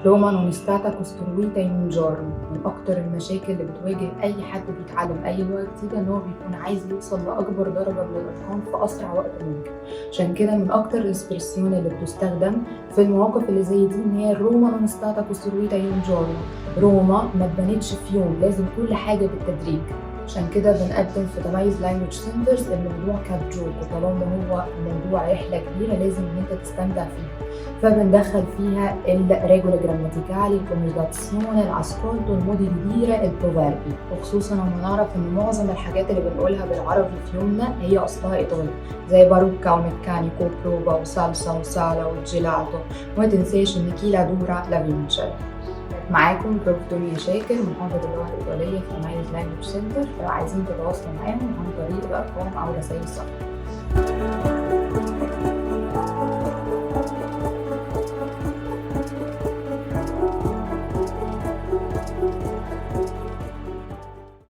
Roma non è stata costruita in un giorno. من أكتر المشاكل اللي بتواجه أي حد بيتعلم أي لغة جديدة إن هو بيكون عايز يوصل لأكبر درجة من الإتقان في أسرع وقت ممكن. عشان كده من أكتر ال espressioni اللي بتستخدم في المواقف اللي زي دي إن هي Roma non è stata costruita in un giorno. روما ما اتبنتش في يوم، لازم كل حاجة بالتدريج. عشان كده بنقدم في تميز Language Centers الموضوع ك gioco، طالما هو موضوع رحلة كبيرة لازم إن أنت تستمتع فيها. فبندخل فيها ال regole grammaticali، ال coniugazione، l'ascolto، ال modi di dire، ال proverbi. وخصوصا لما نعرف ان معظم الحاجات اللي بنقولها بالعربي في يومنا هي اصلها ايطالي، زي parrucca و meccanico و prova و salsa و sala و gelato. وما تنساش ان chi la dura la vince. معاكم prof دنيا شاكر، محاضر اللغة الإيطالية في تميز Language Center. لو عايزين تتواصلوا معاهم عن طريق الأرقام أو رسائل الصفحة.